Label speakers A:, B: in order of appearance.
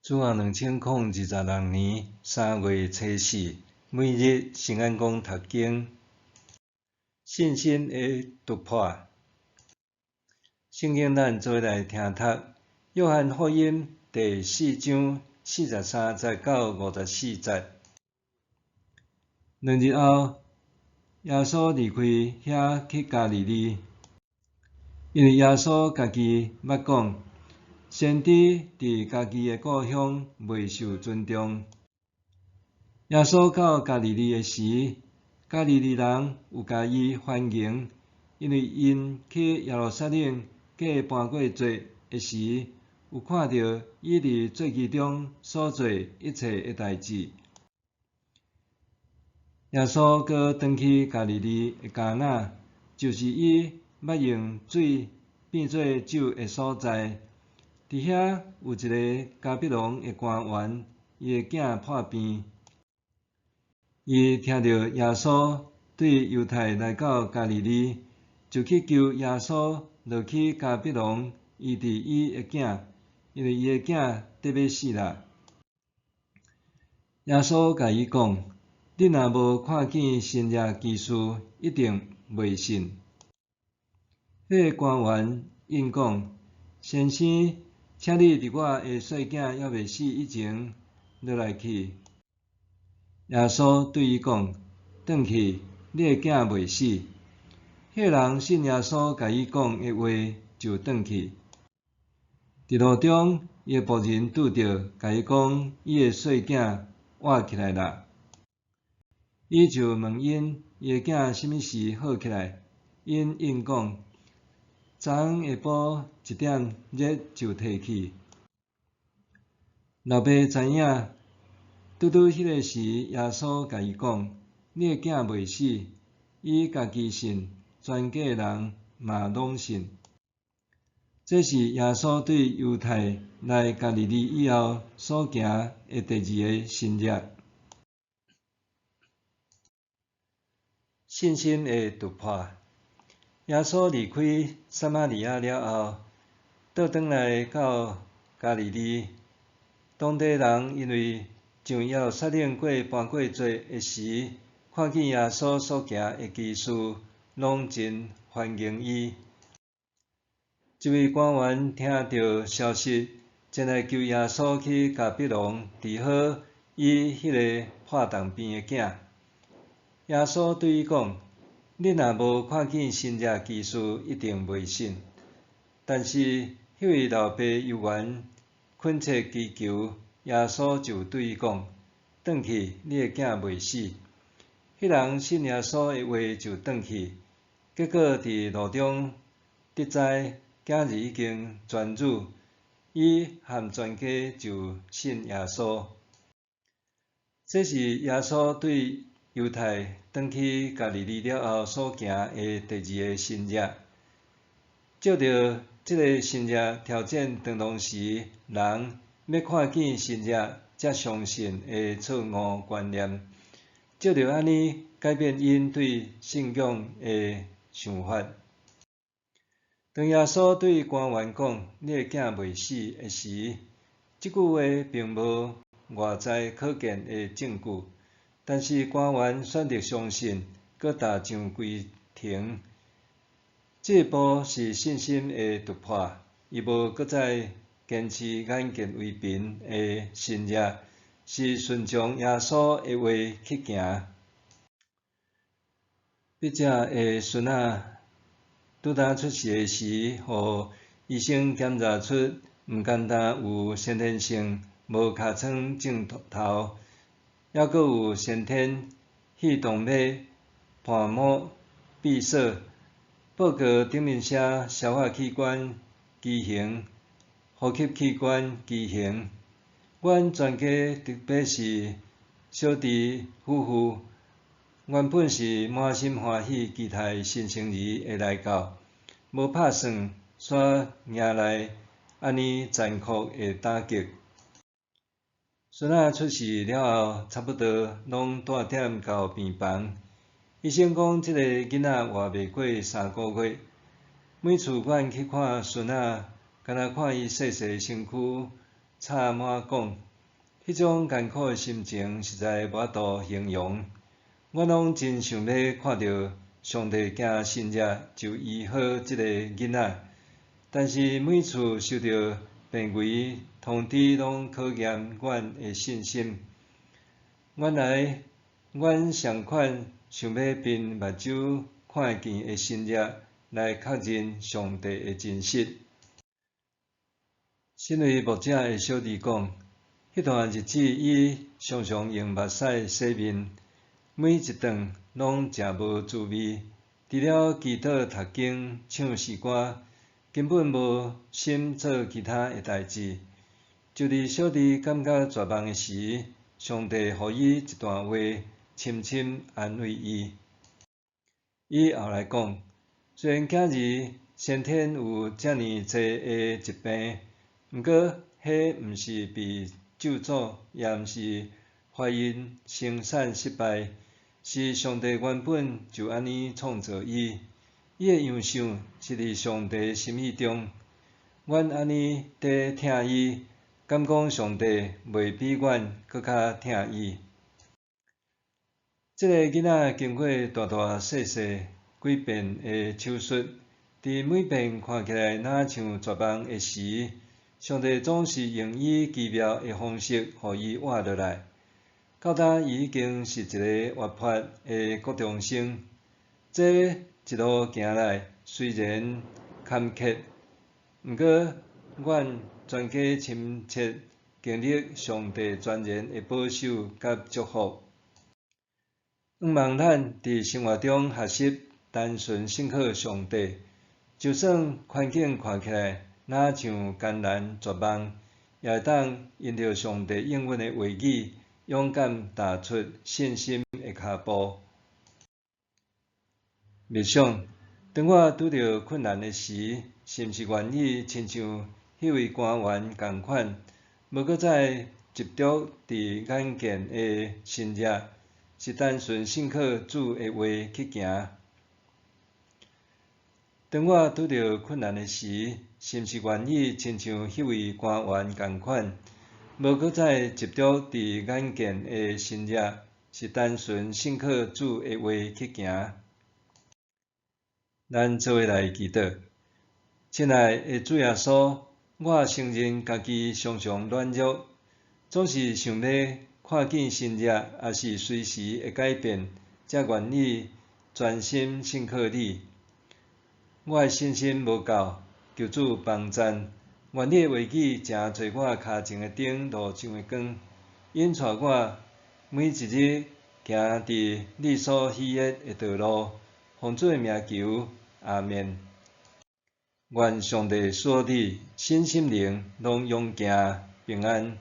A: 主後2026年3月初四，每日聖安公讀經，信心的突破。聖經咱做伙來聽讀，約翰福音第四章四十三節到五十四節。兩日後，耶穌離開遐去加利利，因為耶穌家己捌講，先知佇家己的故鄉袂受尊重。耶穌到加利利的時，加利利人有共伊歡迎，因為𪜶去耶路撒冷過盤過節的時，有看著伊佇節期中所做一切的代誌。耶穌閣轉去加利利的迦拿，就是伊捌用水變做酒的所在。佇遐有一个迦百農的官員，伊的囝破病。伊聽著耶穌對猶太來到加利利，就去求耶穌落去迦百農醫治伊的囝，因為伊的囝得欲死啦。耶穌共伊講：恁若無看見神蹟奇事，一定袂信。彼個官員應講：先生，請你佇我的細囝猶未死以前，落來去。耶穌對伊講：轉去，你的囝袂死。彼個人信耶穌共伊講的話，就轉去。佇路中，伊的僕人拄著，共伊講，伊的細囝活起來啦。伊就問𪜶，伊的囝啥物時好起來？𪜶應講：昨昏下晡一點熱就退去。老爸知影，拄拄彼个時，耶穌共伊講：你的囝袂死。伊家己信，全家人嘛攏信。這是耶穌對猶太來加利利以後所行的第二个神蹟。信心的突破。耶穌離開撒瑪利亞了後，倒轉來到加利利。當地人因為上耶路撒冷過盤過節的時，看見耶穌所行的奇事，攏真歡迎伊。一位官員聽著消息，前來求耶穌去迦百農治好伊彼个破重病的囝。耶穌對伊講：恁若無看見神蹟奇事，一定袂信。但是，彼位老爸猶原懇切祈求，耶穌就對伊講：轉去，你的囝袂死。彼人信耶穌的話就轉去，結果佇路中得知囝兒已經痊癒，伊和全家就信耶穌。這是耶穌對猶太轉去加利利了後所行的第二个神蹟。藉著這个神蹟挑戰當時人欲看見神蹟才相信的錯誤觀念，藉著按呢改變𪜶對信仰的想法。當耶穌對官員講：你的囝袂死的時，這句話並無外在可見的證據，但是官員選擇相信，閣踏上歸程。這一步是信心的突破，伊無閣再堅持眼見為憑的神蹟，是順從耶穌的話去行。筆者的孫仔拄拄出世的時，予醫生檢查出毋干焦有先天性無尻川症頭，猶閣有先天肺動脈瓣膜閉鎖。報告頂面寫消化器官畸形、呼吸器官畸形。阮全家特別是小弟夫婦，原本是滿心歡喜期待新生兒的來到，無拍算煞迎來按呢殘酷的打擊。孫仔出世了後，差不多攏蹛踮到病房。醫生講，這个囡仔活袂過三个月。每次阮去看孫仔，敢若看伊細細身軀，插滿講，彼種艱苦的心情實在無法度形容。阮攏真想欲看著上帝行神跡就醫好這个囡仔，但是每次收著病危通知，攏考驗阮的信心。原來，阮仝款想欲憑目睭看會見的神跡來確認上帝的真實。身為牧者的小弟講，彼段日子伊常常用目屎洗面，每一頓攏誠無滋味，除了祈禱、讀經、唱詩歌，根本無心做其他的代誌。就佇小弟感覺絕望的時，上帝予伊一段話，深深安慰伊。伊後來講，雖然囝兒先天有遮爾濟的疾病，毋過彼毋是被咒詛，也毋是懷孕生產失敗，是上帝原本就按呢創造伊。伊的樣相是佇上帝心意中。阮按呢佇疼伊，敢講上帝袂比阮閣較疼伊？這个囡仔經過大大細細幾遍的手術，佇每遍看起來若像絕望的時，上帝總是用伊奇妙的方式予伊活落來。到今伊已經是一個活潑的國中生。這一路行來，雖然坎坷，毋過阮全家深切經歷上帝全然的保守佮祝福。向望咱佇生活中學習單純信靠上帝，就算環境看起來若像艱難絕望，也會當因著上帝應允的話語，勇敢踏出信心的跤步。默想，當我拄著困難的時，是毋是願意親像彼位官員仝款，無閣再執著佇眼見的神跡，是單純信靠主的話去行？當我拄著困難的時，是毋是願意親像彼位官員仝款，無閣再執著佇眼見的神跡，是單純信靠主的話去行？咱做伙來祈禱。親愛的主耶穌，我承認家己常常軟弱，總是想欲看見神跡，抑是隨時會改變，才願意專心信靠你。我的信心無夠，求主幫贊。願你的話語成做我跤前的燈，路上的光，引帶我每一日行佇你所喜悅的道路。奉主的名求，阿們。願上帝賜予你身心靈攏勇健平安。